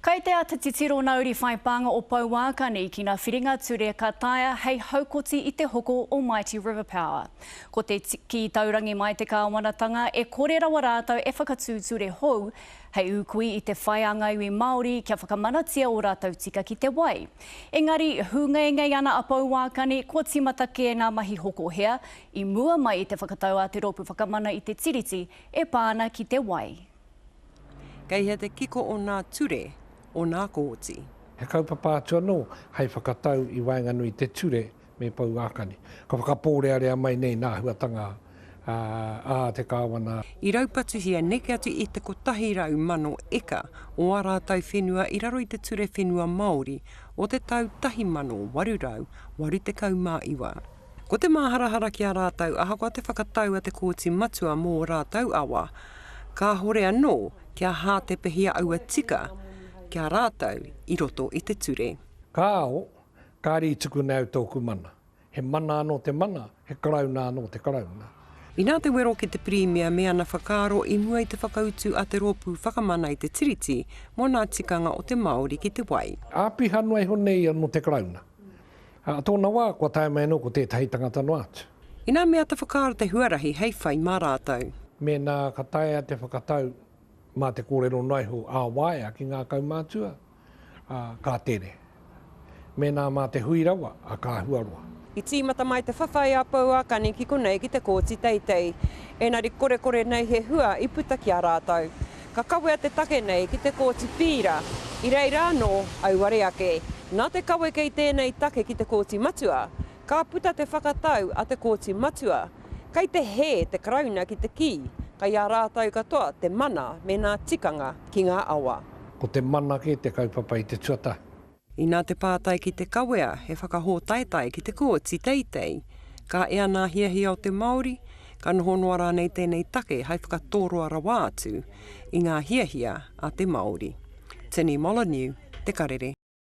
Kai te ata titiro na uri whai pānga o Pouākani ki na whiringa ture ka taea hei haukoti i te hoko o Mighty River Power. Ko te kī taurangi mai te kāwanatanga e kore rawa rātou e whakatū ture hou hei ūkui i te whai a ngā iwi Māori kia whakamanatia ō rātou tika ki te wai. Engari, hūngeingei ana a Pouākani kua tīmata kē ngā mahi hoko hea i mua mai i te whakatau a te Rōpū Whakamana i te Tiriti e pā ana ki te wai. Kei hea te kiko o nā ture o nā kōti? He kaupapa atu anō hei whakatau i waenganui i te ture me Pouākani. Ka whakapōrearea mai nei nā āhuatanga a te Kāwana. I raupatuhia neke atu i te 100,000 eka o ā rātou whenua i raro i te Ture Whenua Māori o te tau 1889. Ko te māharahara ki a rātou ahakoa te whakatau a te Kōti Matua mō ō rātou awa, kāhore anō kia hātepehia aua tika ki a rātou i roto i te ture. Kāo, kāre i tukuna au tōku mana. He mana anō te mana, he karauna anō te karauna. Inā te wero ki te Pirimia me ana whakaaro i mua i te whakautu a te Rōpū Whakamana i te Tiriti mō nā tikanga o te Māori ki te wai. Āpiha noa iho nei ia nō te Karauna. Ā tōna wā, kua tae mai anō ko tētahi tangata noa atu. Inā me ata whakaaro te huarahi hei whai mā rātou. Mēnā ka taea te whakatau mā te kōrero noa iho ā-waea ki ngā kaumātua, ā, ka tere. Mēnā mā te hui rawa, ā, ka huaroa. I tīmata mai te whawhai a Pouākani ki konei ki te Kōti Teitei, enari korekore nei he hua i puta ki a rātou. Ka kawea te take nei ki te Kōti Pīra, i reira anō auare ake. Nā te kawe kei tēnei take ki te Kōti Matua, ka puta te whakatau a te Kōti Matua, kei te hē te Karauna ki te kī, kei a rātou katoa te mana me nā tikanga ki ngā awa. Ko te mana kē te kaupapa i te tuatahi. Inā te pātai ki te kawea he whakahōtaetae ki te kōti teitei, ka ea nā hiahia o te Māori, ka noho noa rānei tēnei take hai whakatōroa rawa atu i ngā hiahia a te Māori. Tini Molyneux, Te Karere.